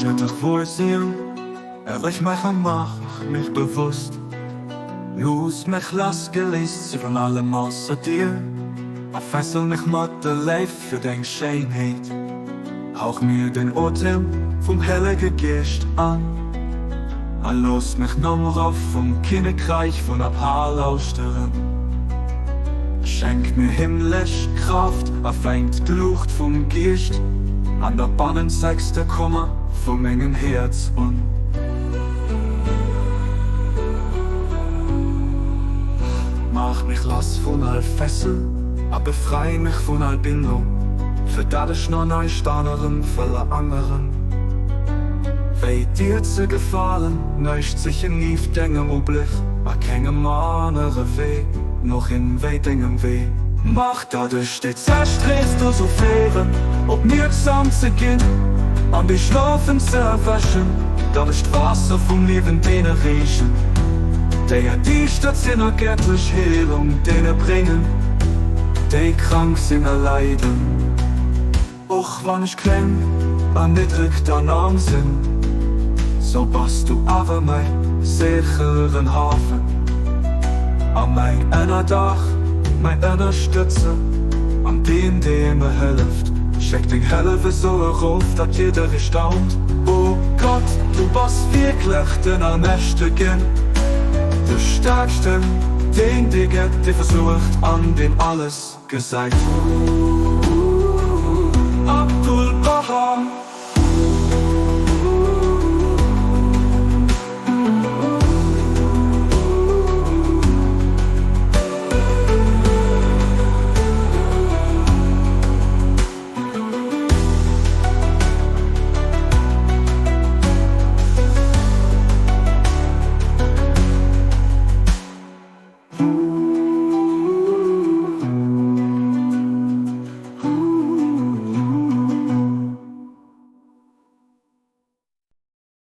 Ech wor sinn, Erreich mech a mach mech bewusst. Looss mech lassgeléist si vun allem ausser dir, a fessel mech mat der Léift fir deng Schéinheet. Hauch mir den Otem vum Hellege Geescht an, a looss mech nom Ruff vum Kinnekreich vun Abha lauschteren. Schenk mir himmlesch Kraaft a fänk d'Luucht vum Geescht an der bannenzegster Kummer vu mengem Häerz un. Maach mech lass vun all Fessel a befrei mech vun all Bindung, fir dat ech no näischt anerem verlaangeren, wéi dir ze gefalen, näischt sichen nieft dengem Ubléck a kengem anere Wee no hin wéi dengem Wee. Maach dat ech déi Zerstreest dozou féieren, opmierksam ze ginn an déi Schlofen ze erwächen, dat ech d'Waasser vum Liewen deene reechen, déi erdiischtert sinn a gättlech Heelung deene bréngen, déi krank sinn a leiden. Och wann ech kleng an niddreg dann arm sinn, sou bass du awer mäi sécheren Hafen a mäin Ënnerdaach, mäin Ënnerstëtzer an deen, dee mer hëlleft. Schéck deng Hëllef esou erof, datt jidderee staunt. O Gott, du bass wierklech den Allmächtegen, de Staarksten, deen, dee gëtt, dee versuergt an deen alles. Gesäit. Abdu'l-Bahá.